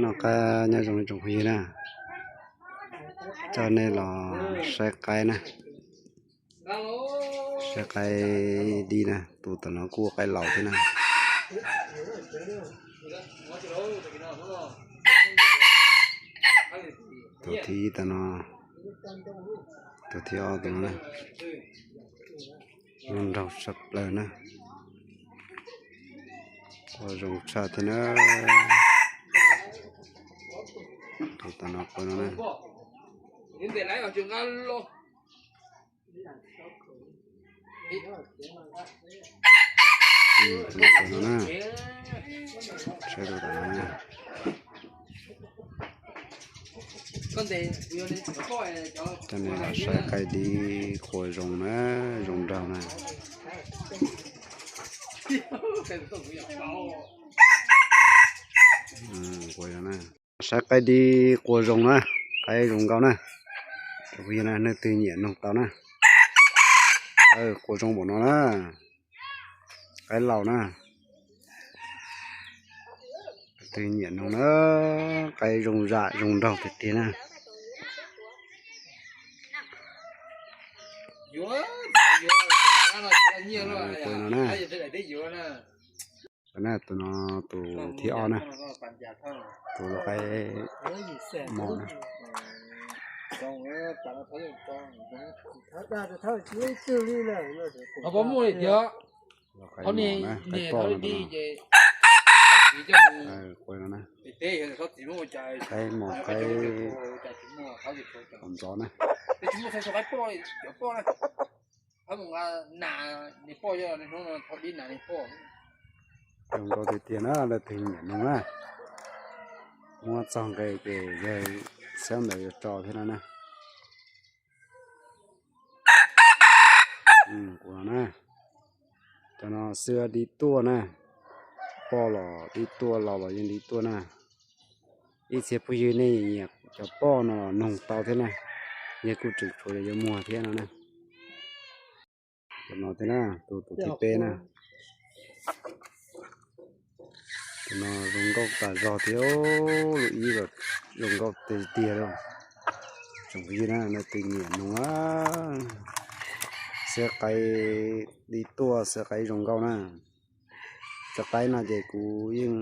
Noj qab nyob zoo tsoom phooj ywg na, coj nej los saib qaib na, saib qaib dib na, tus tom no kuj qaib laus thiab na. Tus thib ib tom no, tus thib ob tom no na, zoo nraug tshaj plaws na, ua zoo tshaj thiab na. Tus tom no quav no na. Tus no quav no na, saib tus tom no na. Coj nej los saib qaib dib quas zoo na, zoo nraug na. Saib qaib dib quas zoo na, qaib zoo nkauj na. Tsoom phooj ywg na, leej twg nyiam noog tau na. Quas zoo npaum no na, qaib laus na. Leej twg nyiam noog na, qaib zoo zam zoo nraug tiag tiag na. Quas no na. Tus no, tus no tus thib ob na, tus lau qaib mos na. Qaib mos na, qaib poj no, quas no na. Qaib mos, qaib qos ntxov na. Zoo nkauj tiag tiag na, leej twg nyiam noog na, muab txog nqe ces yawg xyab ntawv yuav tso thiab no na. Quas no na, cov no xwb dib tuaj na, poj los dib tuaj, laus los yeej dib tuaj na. Ib txhia phooj ywg nej nyiam cov poj no los noog tau thiab na, yawg kuj tseem tshuav cov yuav muag thiab no na. Tus no thiab na, tus, tus thib peb na. Tus no zoo nkauj tas zog thiab, lub ib los zoo nkauj tiag tiag li. Tsoom phooj ywg na, leej twg nyiam noog na, xwb qaib dib tuaj, xwb qaib zoo nkauj na. Cov qaib no ces kuv yeej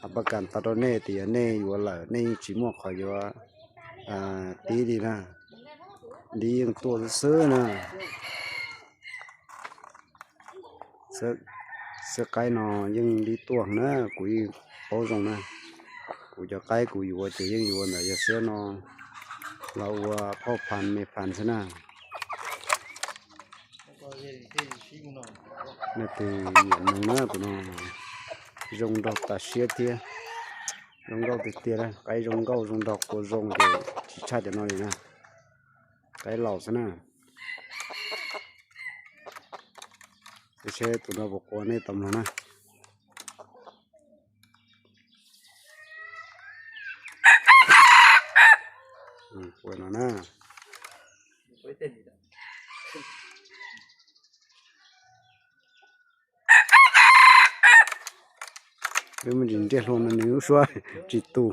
hais paj kam tau rau nej tias yog nej yuav lawm nej yeej tsis muaj qhov yuav tib li na, dib yeej tuaj xwb xwb na. Xwb qaib no yeej dib tuaj na, kuv yeej paub zoo na. Kuv cov qaib kuv yuav ces yeej yuav ntawm yawg xwb no los ua phauj phan me phan xwb na. Leej twg nyiam noog na, tus no zoo nraug tas siab thiab, zoo nkauj tiag tiag na. Qaib zoo nkauj zoo nraug quas zoo ces tsis tshaj cov no li na, qaib laus xwb na. Seb tus no puas quas nej tau mloog na. Quas no na. Peb muaj ntsis nriaj hlua no nws lub suab tsis tu.